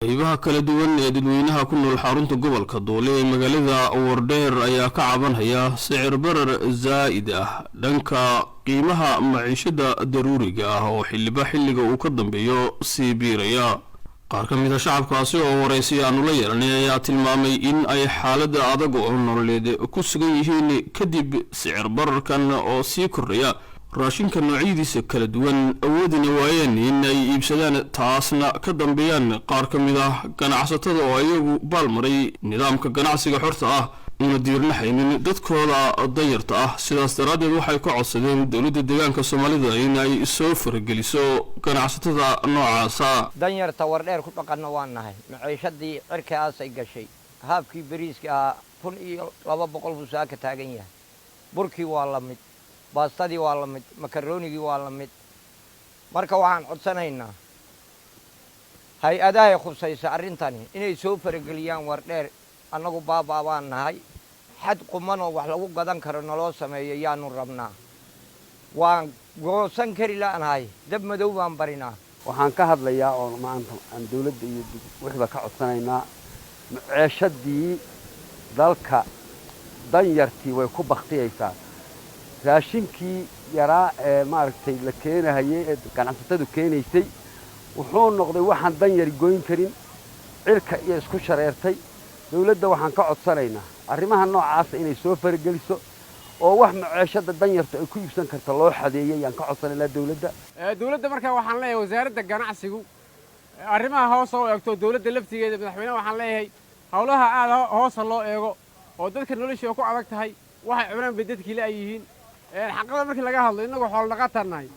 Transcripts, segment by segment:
Qaybaha kala duwan ee dadweynaha ku nool xarunta gobolka Doole ee magaalada Wardheer ayaa ka cabanhaya sicir barar zaa'id ah dhanka qiimaha maciishada daruuriga ah oo xiliba xilliga uu ka dambeeyo sii biiraya. Qaar ka mid a shacabkaasi oo waraysi aanu la yeelanay ayaa tilmaamay in ay xaaladda adag oo nololeed ku sugan yihiin kadib sicir bararkan oo sii kordhaya, raashinka noocyadiisa kala duwan awoodina waayeen in ay iibsadaan, taasna ka dambeeyaan qaar ka mid ah ganacsatada oo iyagu baalmaray nidaamka ganacsiga xorta ah, una diirnaxaynin dadkooda danyarta ah. Sidaas daraaddeed waxay ka codsadeen dowladda deegaanka Soomaalida in ay soo farageliso ganacsatada noocaasa. Danyarta Wardheer ku dhaqanna waan nahay. Maciishadii cirkaasay gashay. Haafkii beriiska ahaa 1200 buu saaka taagan yahay. Burkii waa la mid, baastadii waa la mid, makaroonigii waa la mid. Marka waxaan codsanaynaa hay-adahay khusaysa arrintani inay soo farageliyaan Wardheer. Annagu baabaa baan nahay. Xad qumanoo wax lagu gadan karo naloo sameeyo yaanu rabnaa. Waan goosan kari la'nahay, dab madow baan barinaa. Waxaan ka hadlayaa oo maanta aan dawladda iyo wixiiba ka codsanaynaa maceeshadii dalka. Danyartii way ku baktiyaysaa. Raashinkii yaraa ee maaragtay la keenahayey ee ganacsatadu keenaysay wuxuu noqday waxaan danyari goyn karin, cirka iyo isku shareertay. Dawladda waxaan ka codsanaynaa arrimaha noocaasa inay soo farageliso oo wax maceeshada danyartu ay ku iibsan karta loo xadeeyey ayaan ka codsanaynaa dawladda. Dawladda markaa waxaan leeyahay, wasaaradda ganacsigu arrimaha hoos oo eegto. Dawladda laftigeeda, madaxweyneha waxaan leeyahay howlaha aada hoosa loo eego oo dadka noloshii ku adag tahay, waxay cunaan bay dadkii la yihiin. Xaqada markii laga hadlo, innagu xoolo dhaqataan nahay.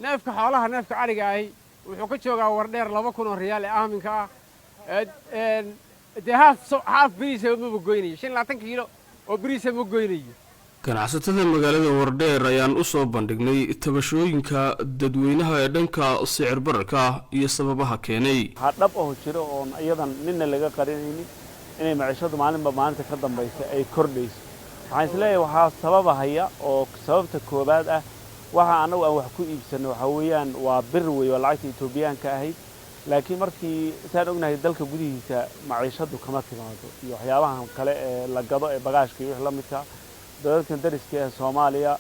Neefka xoolaha, neefka adhiga ahi wuxuu ka joogaa Wardheer 2000 oo riyaal ee aaminka ah. Dee haaf beriisa maba goynayo, 25 kiilo oo beriisa ma goynayo. Ganacsatada magaalada Wardheer ayaan u soo bandhignay tabashooyinka dadweynaha ee dhanka sicir bararka iyo sababaha keenay. Waxaa dhab aho jiro oon iyadan ninna laga qarinaynin inay maciishadu maalinba maalinta ka dambaysa ay kordhayso. Waxaan isleeyahay waxaa sababahaya oo sababta koowaad ah waxa annagu aan wax ku iibsanno waxaa weeyaan waa bir wey, waa lacagta Etoobiyaanka ahayd. Laakiin markii saan ognahay dalka gudihiisa maciishadu kama timaado iyo waxyaabahan kale ee la gado ee bagaashka iyo wix la midka. Dalalkan dariska ee Soomaaliya,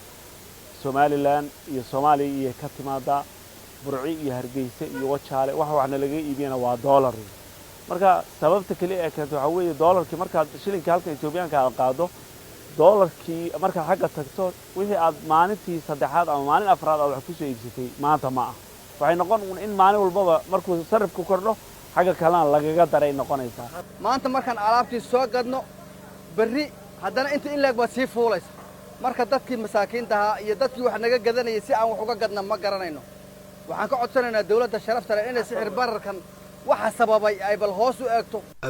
Somaliland iyo Soomaaliya iyo ka timaadaa, Burci iyo Hargeysa iyo Wajaale, waxa waxna laga iibiyana waa doolar. Marka sababta keliya ee keento waxaa weeye doolarkii. Markaad shilinka halkan Etoobiyaanka aad qaado, doolarkii markaad xagga tagto, wixii aad maalintii saddexaad ama maalin afraad aad wax kusoo iibsatay maanta ma ah. Waxay noqon in maalin walbaba markuu sarifku kordho xagga kalena lagaga daray noqonaysaa. Maanta markaan alaabtii soo gadno, berri haddana inta in leeg baad sii fuulaysa. Marka dadkii masaakiinta ahaa iyo dadkii wax naga gadanayay si aan wax uga gadna ma garanayno. Waxaan ka codsanaynaa dawladda sharafta leh inay sixir bararkan waxa sababay ay bal hoos u eegto.